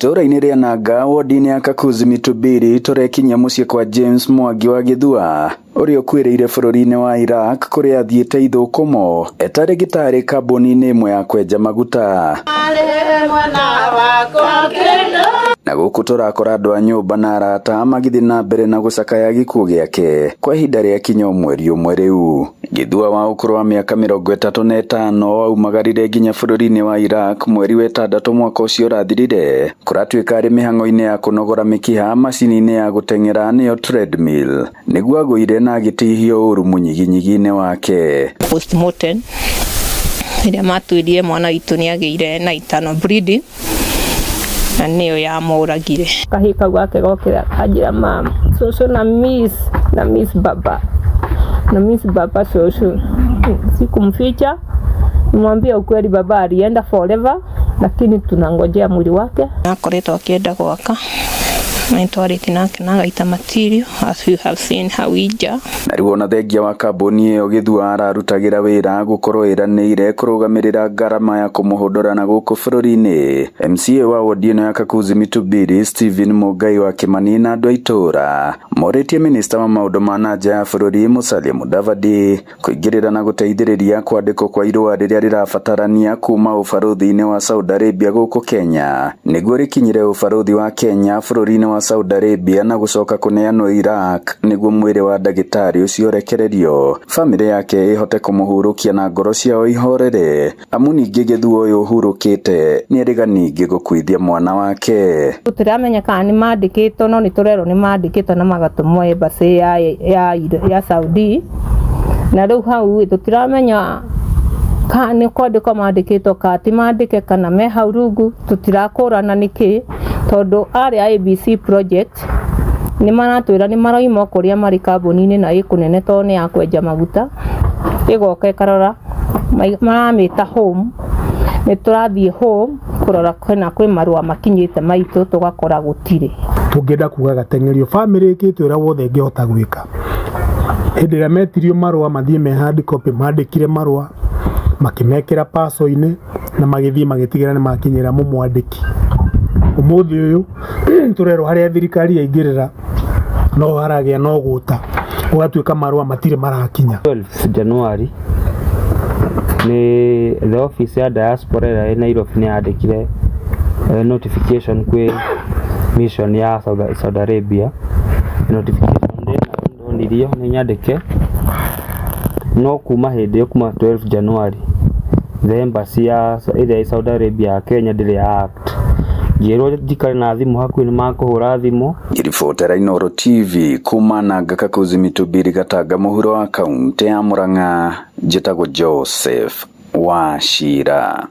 Itũũra-inĩ rĩa Nanga, wodi-inĩ ya Kakuzi Mitubiri, tũrekinyia mũciĩ kwa James Mwangi wa Gĩthua ũrĩa ũkuĩrĩire bũrũri-inĩ wa Iraq kũrĩa athiĩte ithũkũmo etarĩ gĩtarĩ kambuni-inĩ ĩmwe ya kwenja maguta. Na gũkũ tũrakora andũ a nyũmba na arata magĩthiĩ na mbere na gũcakaya gĩkuũ gĩake kwa ihinda rĩa kinya mweri ũmwe rĩu. Gĩthua wa ũkũrũ wa mĩaka 35 aumagarire nginya bũrũri-inĩ wa Iraq mweri wa ĩtandatũ mwaka ũcio ũrathirire. Kũratuĩka arĩ mĩhang'o-inĩ ya kũnogora mĩkiha macini-inĩ ya gũteng'era nĩyo treadmill nĩguo agũire na agĩtihio ũru mũnyiginyigi-inĩ wake. Postmortem ĩrĩa matuĩrie mwana witũ nĩ agĩire na internal bleeding na nĩyo yamũragire. Kahĩ kau gake gokĩra kanjĩra, "Mum, cũcũ na miss baba, na miss baba cũcũ." Sikumficha, nimwambia ukweli, baba alienda forever, lakini tunangojea mwili wake. Akoretwo akĩenda gwaka na nĩtwarĩtie nake na agaita material, as you have seen hau nja. Na rĩu ona thengia wa kambuni ĩyo Gĩthua ararutagĩra wĩra gũkorwo ĩranĩire kũrũgamĩrĩra ngarama ya kũmũhũndũra na gũkũ bũrũri-inĩ, MCA wa wodi ĩno ya Kakuzi Mitubiri Stephen Mũngai wa Kĩmani na andũ a itũũra morĩtie minista wa maũndũ ma na nja ya bũrũri Musalia Mudavadi kũingĩrĩra na gũteithĩrĩria kwandĩkwo kwa irũa rĩrĩa rĩrabatarania kuma ũbarũthi-inĩ wa Saudi Arabia gũkũ Kenya nĩguo rĩkinyĩre ũbarũthi wa Kenya bũrũri-inĩ wa Saudi Arabia na gũcoka kũneanwo Iraq nĩguo mwĩrĩ wa ndagĩtarĩ ũcio ũrekererio bamĩrĩ yake ĩhote kũmũhurũkia na ngoro ciao ihorere, amu ningĩ Gĩthua ũyũ ũhurũkĩte nĩerĩga ningĩ gũkuithia mwana wake. Tũtiramenya kana nĩ mandĩkĩtwo, no nĩ tũrerwo nĩ mandĩkĩtwo na magatũmwo embassy ya Saudi, na rĩu hau tũtiramenya kana nĩ kwandĩkwo mandĩkĩtwo kana ti mandĩke kana me hau rungu, tũtirakũrana nĩkĩ, tondũ arĩa ABC project nĩ maratwĩra nĩ maroima o kũrĩa marĩ kambuni-inĩ na ĩ kũnene tondũ nĩ ya kwenja maguta, ĩgoka ĩkarora, maramĩta home. Nĩ tũrathiĩ home kũrora kwĩna kwĩ marũa makinyĩte maitũ, tũgakora gũtirĩ. Tũngĩenda kuga gateng'erio bamĩrĩ ĩkĩte ũrĩa wothe ĩngĩhota gwĩka. Hĩndĩ ĩrĩa metirio marũa mathiĩ me hard copy, mandĩkire marũa makĩmekĩra paco-inĩ na magĩthiĩ magĩtigĩra nĩ makinyĩra mũmwandĩki. Ũmũthĩ ũyũ tũrerwo harĩa thirikari yaingĩrĩra no haragĩa no gũta gũgatuĩka marũa matirĩ marakinya. 12 January nĩ the office ya diaspora ĩrĩa ĩ Nairobi nĩ yandĩkire notification kwĩ mission ya Saudi Arabia. Notification ndonirio nĩ nyandĩke, no kuma hĩndĩ ĩyo, kuma 12 January, the embassy ya ĩrĩa ĩ Saudi Arabia ya Kenya ndĩrĩ ya act. Njĩrwo njikare na thimũ hakuhĩ, nĩ makũhũra thimũ. Ngĩribotera Inooro TV kuma Nanga Kakuzi Mitubiri Gatanga mũhuro wa kaunti ya Murang'a, njĩtagwo Joseph Wachira.